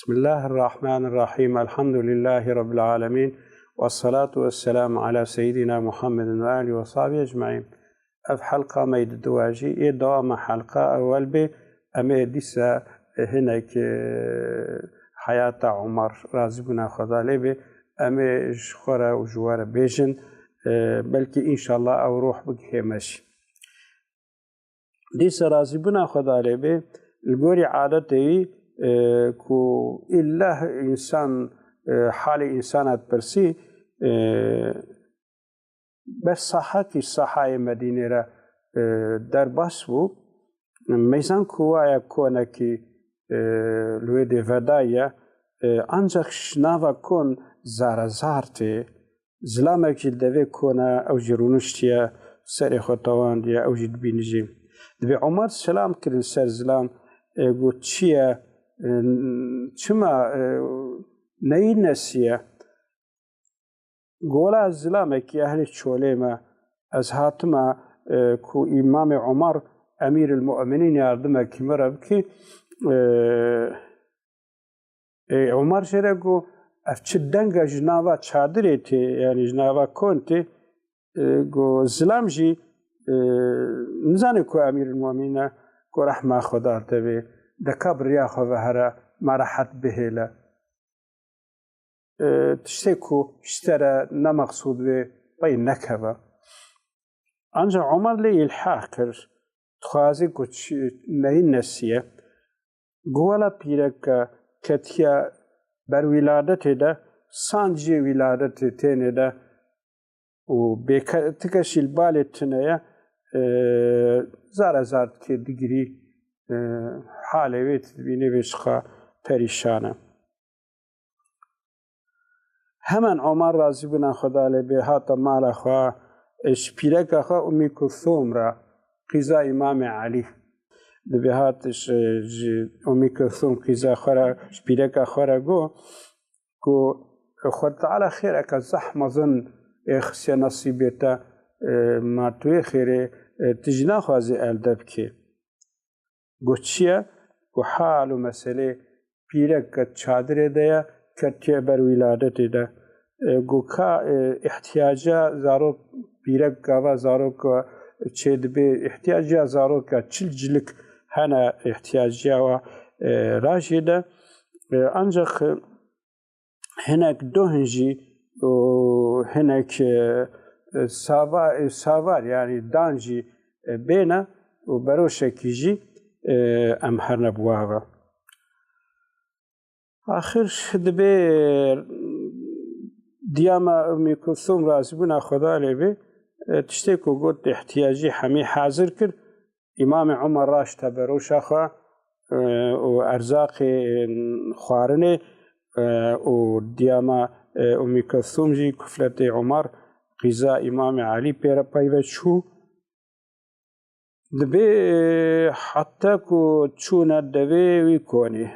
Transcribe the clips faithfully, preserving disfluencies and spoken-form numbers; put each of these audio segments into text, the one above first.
Bismillahirrahmanirrahim. Elhamdülillahi Rabbil alemin. Vessalatu vesselamu ala seyyidina Muhammedin ve alihi ve sahbihi ecmaîn. Ev helqa me yê di duwa jî yê dewama helqa ewel bê. Em ê dîsa hinek, e, heyata Umar, razîbûna Xweda lê bê, em ê ji xwe re û ji we re bêjin. E, belkî înşallah ew ruh bigihê me jî. Dîsa razîbûna Xweda lê bê, li gorî adetê wî, e, ku îlla însan, e, halê însana dipirsî, e, ber sahakî sahayê Medînê re, e, derbas bû. Meyzan ku waye konekî, e, li wê dê vedayî ye, e, ancak ji nava kon zare zar tê. Zilamek jî li devê kona ew jî rûniştiye, serê xwe tewandiye, ew jî dibînî jî. Dibê Umar selam kirin ser zilam, e, got, "Çi ye? E, çima, e, neyî nesiye?" Gola ez zilamekî ehlê çolê me. Ez hatime, e, ku Îmamê Umar, Emîril Mu'minîn yardimekî min re bikî. E, e, Umar jê re got, "Ev çi deng e ji nava çadirê tê, yanî ji nava kon tê?" E, got, "Zilam jî, e, nizane ku Emîril Mu'minîn e, ku rehma Xweda li te bê, deka bi riya xwe ve here, me rehet bihêle." E, tiştê ku ji te re ne meqsûd bê, pey nekeve. Ancak Umar lê îlhah kir, dixwazî ku çi-, neyî nesiye. Got, "Wela pîreke ketiye ber wîladetê de, sanciyê wîladetê tênê de û bêke-, ti kesî li balê tune ye, e, zare zar dikê digirî, e, halê wê tu dibînî vê çiqa perîşan e." Hemen Omar razîbûna Xweda lê bê hate mala xwe, e, ji pîreka xwe Ummî Kulthûm re, qîza Îmamê Elî. Dibê hat ji, ji Ummî Kulthûm qîza xwe re, ji pîreka xwe re got, ku Xwedê Teala xêreke zehf mezin ê xistiye nesîbê te, e, ma tu yê xêrê, e, tu jî naxwazî elde bikê. Got, "Çi ye?" Got, "Hal û meselê pîreke çadirê de ye, ketiye ber wîladetê de." E, got, "Ka, e, ihtiyaca zarok, pîrek gava zarok çê dibê, ihtiyaciya zaroka çil cilik hene ihtiyaciya wa, e, rajê de. E, ancak, e, hinek dohin jî û hinek, e, e, sava-, e, savar, yanî dan jî, e, bêne û beroşekî jî, e, em herne bi wa ve." Axir dibê diya me Ummî Kulthûm razîbûna Xweda lê bê, e, tiştê ku got ihtiyacî hemî hazir kir, Îmamê Umar raşte beroşa xwe, e, û erzaqê, e, xwarinê, e, û diya me, e, Ummî Kulthûm jî kufletê Umar qîza Îmamê Elî pê re peyve çû. Dibê heta ku çûne devê wî konê.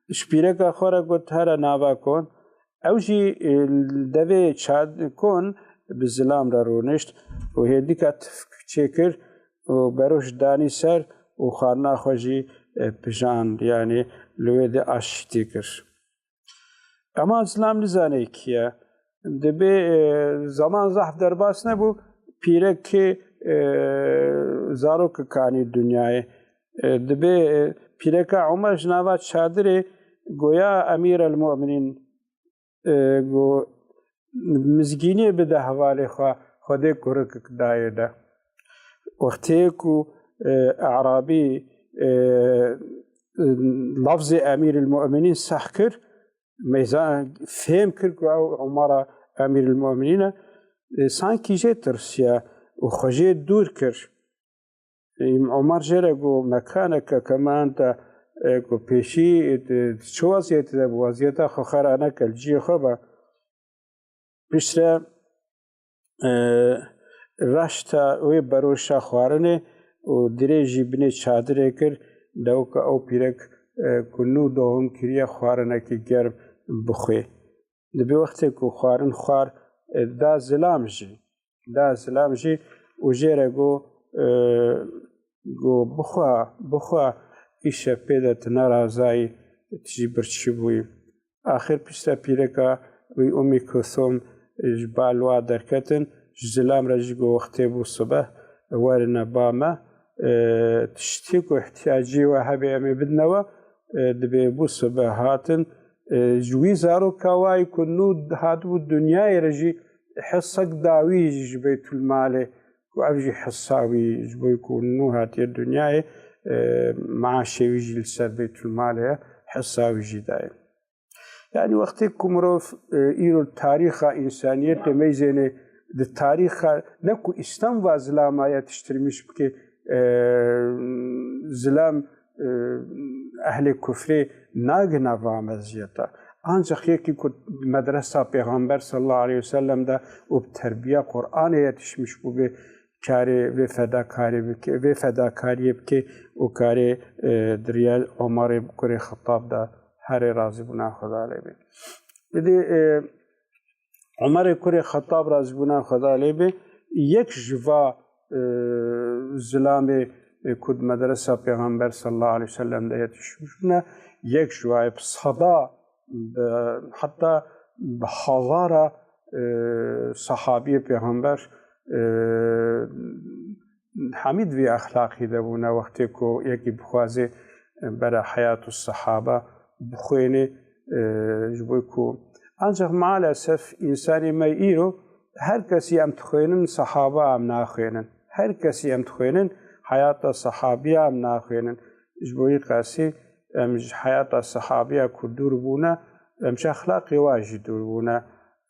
Ji pîreka xwe re got, "Here nava kon." Ew jî, e, devê çad-, kon bi zilam re rûnişt û hêdîka tifk çêkir û beroş danî ser û xwarina xwe jî, e, pijand, yanî li wê de aşîtî kir. Ema zilam nizane kî ye. Dibê, e, zeman zehf derbas nebû, pîrekê, e, zarokek anî dinyayê. E, dibê, e, pîreka Umar ji nava çadirê goya Emîr el Mu'minîn, e, got, "Mizgîniyê bide hevalê xwe, Xwedê kurikek dayê de." Wextê ku, e, E'rabî, e, lafzê Emîr el Mu'minîn seh kir, meyzan fêm kir ku ew Umara Emîr el Mu'minîn e, e, sankî jê tirsiya û xwe jê dûr kir. Umar jê re got, "Mekaneke kema ente, e, ku pêşî, e, çi weziyetê de bi weziyeta xwe xera neke, li cihê xwe be." Piştre, e, raşta wê beroşa xwarinê û dirê jî binê çadirê kir, dewka ew pîrek, e, ku nû dohum kiriye xwarinekî germ bixwê. Dibê wextê ku xwarin xwar, e, da zilam jî. Da zilam jî û jê re got, e, got, "Bixwe, bixwe, îşev pê de tu nerazayî, tu jî birçî bûyî. Axir piştre pîreka wî Ummî Kulthûm ji ba li wa derketin, ji zilam re jî got, wextê bû sibeh, werine ba me, e, tiştê ku ihtiyacî we hebe em ê bidine we, e, dibê bû sibeh hatin, e, ji wî zaroka wayî ku nû hatibû dinyayê re jî hissek dawî jî ji Beytulmalê, ku ev jî hissa wî ji bo ku nû hatiye dinyayê, e, maaşê wî jî li ser Beytulmalê ye, hissa wî jî dayê. Yanî wextê ku mirov, e, îro tarîxa însaniyetê meyzênê di tarîxa ne ku îslam va zilama yetiştirmiş bike, e, zilam, e, ehlê kufrê nagina va meziyeta. Ancak yekî ku medresa Pêxember sallallahu aleyhi ve sellem de û bi terbiya Qur'anê yetişmiş bûbe, karê vê fedakarê bike, vê fedakariyê bike û karê, e, di riya Omerê kurê Xettab de herê razîbûna Xweda lê be. Îdî, e, Omerê kurê Xettab razîbûna Xweda lê be, yek ji va, e, zilamê, e, ku di medresa Pêxember sallallahu aleyhi ve sellem de yetişmiş bûne, yek ji wa ye bi seda, bi, heta bi hazara, e, sahabiyê Pêxember, e, hemî di vî exlaqî de bûne, wextê ku yekî bixwaze bera heyat û sehaba bixwêne, e, ji bo ku ancak maalesef însanê me îro her kesî em dixwênin sehaba em naxwênin. Her kesî em dixwênin heyata sehabiya em naxwênin. Ji bo wî qasî em ji heyata sehabiya ku dûr bûne, em ji exlaqê wa jî dûr bûne.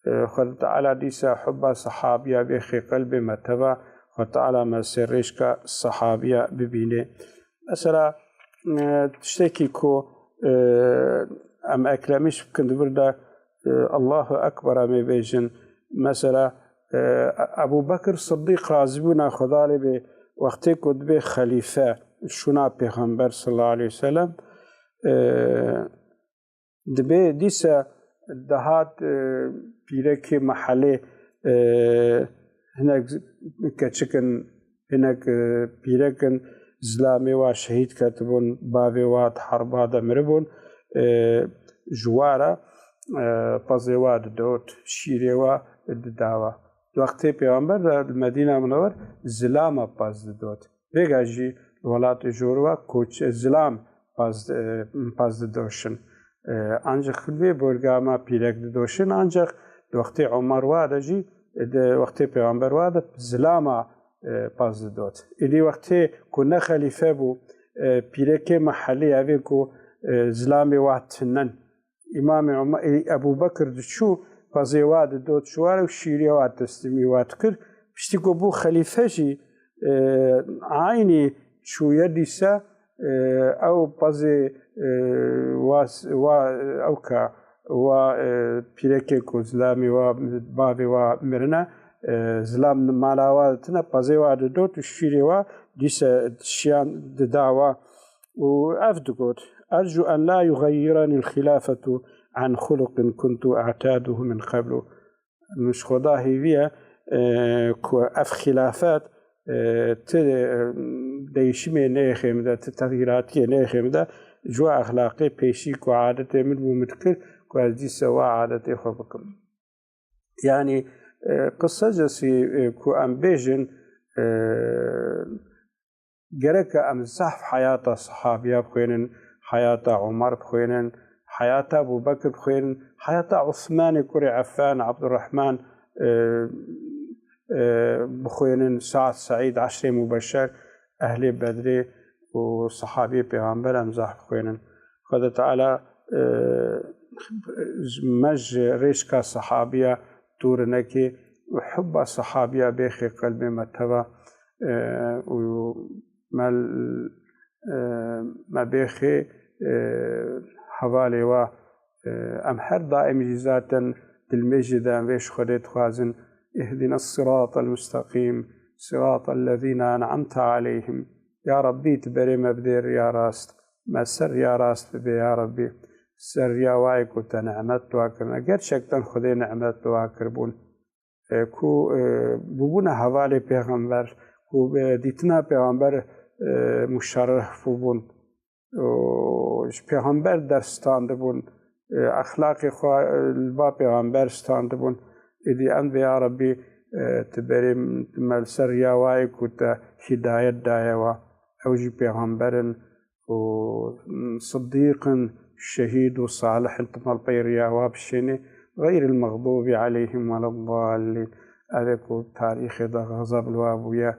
E, Xwedê Teala dîsa hubba sehabiya bêxê qelbê me teva, Xwedê Teala me ser rêşka sehabiya bibîne. Mesela, e, tiştekî ku, e, em eklemiş bikin di vir de, e, Allahu Ekber em ê bêjin. Mesela, e, Ebu Bekir Siddîq razîbûna Xweda lê bê, wextê ku dibê xelîfe şûna Pêxember sallallahu aleyhi ve sellem, e, dibê dîsa dihat, e, pîrekê mehelê, e, hinek keçik in, hinek, e, pîrek in, zilamê wa şehîd ketibûn, bavê wa di herba de miribûn, e, ji wa re, e, pezê wa didot, şîrê wa didawa. Wextê Pêxember re li Medîna Munewwer zilama pez didot. Vêga jî li welatê jor wa koç, zilam pez, e, pez didoşin. E, ancak vê borga me pîrek didoşin, ancak di wextê Omer wa de jî, e, di wextê Pêxember wa de zilama, e, pez didot. Îdî wextê ku ne xelîfe bû, e, pîrekê mehelê evê ku, e, zilamê wa tinin. Îmamê Ome-, Ebû Bekir diçû, pezê wa didot ji wa re û şîrê wa teslîmî wa dikir. Piştî ku bû xelîfe jî, e, eynî çûye dîsa, e, ew pezê, e, wa, wa, ew ka, wa, e, pîrekê ku zilamê wa, bavê wa mirine, e, zilam mala wa tine, pezê wa didot û şîrê wa dîsa şiyan dida wa. û ev digot, "Ercu en la yuxeyyirani xilafetu an xuluqin kuntu a'taduhu min qablu." Min ji Xweda hêviye, e, ku ev xilafet, e, ti, e, değişimê neyêxê min de, ti texyîratiyê neyêxê min de, ji wa exlaqê pêşî ku adetê min bû min dikir, ku ez dîsa wa adetê xwe bikim. Yanî, e, qisecesî, e, ku em bêjin, e, gereke em zehf heyata sehabiya bixwênin, heyata Omer bixwênin, heyata Ebû Bekir bixwênin, heyata Osmanê kurê Efan, Ebdurrehman, e, e, bixwênin, Saad, Seîd, eşrê mubeşer, ehlê Bedrê û sehabiyê Pêxember em zehf bixwênin. Xwedê Teala, e, me ji rêşka sehabiya dûr neke û hubba sehabiya bêxê qelbê me teva, e, û me, e, me bêxê, e, hevalê wa, e, em her daim jî zaten dilmêjê de em vê ji Xwedê dixwazin, "Ihdina siratal mustaqîm, siratal lezîne en'amte aleyhim." Ya Rabbî, tu berê me bidê riya rast, me ser riya rast bibe ya Rabbî. Ser riya wayê ku te nimet dua kirine. Gerçekten Xwedê nimet dua kirbûn. E, ku, e, bûbûne hevalê pêxember, ku, e, dîtina pêxember, e, muşerref bûbûn. û ji pêxember ders standibûn, e, exlaqê xwe, e, li ba pêxember standibûn. Êdî em vê ya Rebî, e, tu berê me li ser riya wayê ku te hîdayet daye wa. Ew jî pêxember in û sidîq in, şehîd û salih in, tu me li pey riya wa bişênê. Xeyril mexdûbî aleyhim weleddallîn. Ev ê ku tarîxê de xezeb li wa bûye.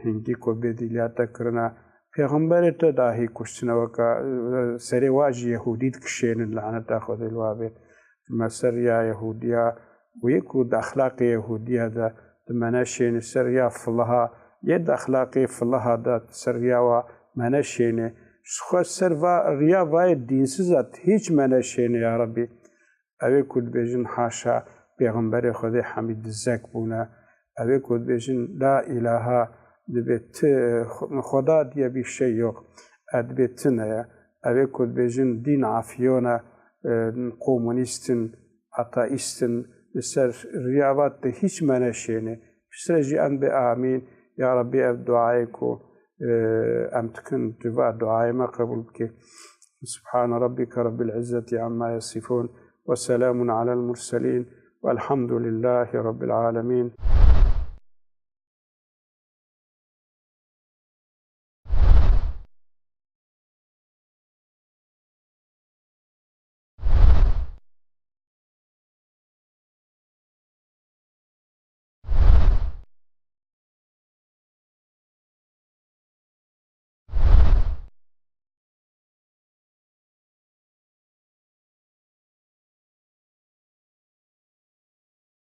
Hingî ku bêdîliya te kirine, pêxemberê te dahî kuştine weke, e, serê wa jî Yehûdî dikişênin, laneta Xwedê li wa bê. Me ser ya Yehûdiya, wê ku di exlaqê Yehûdiya de di me neşêne, ser ya filiha, yê di exlaqê filiha de ser ya wa me neşêne. Ji xwe ser va, riya vayê dînsiza hîç me neşêne ya Rebî. Ew ê ku dibêjin haşa pêxemberê Xwedê hemî dizek bûne. Ew ê ku dibêjin la îlaha, dibê ti, Xweda diye bir şey yok. E, dibê tine ye. Ew ê ku dibêjin dîn afiyona, e, komunîst in, ateîst in, li ser riya va te hîç me neşêne. Piştre jî em bê amîn. Ya Rebî ev duayê ku, e, em dikin, tu va duayê me qebûl bike. سبحان ربك رب العزة عما يصفون وسلام على المرسلين والحمد لله رب العالمين.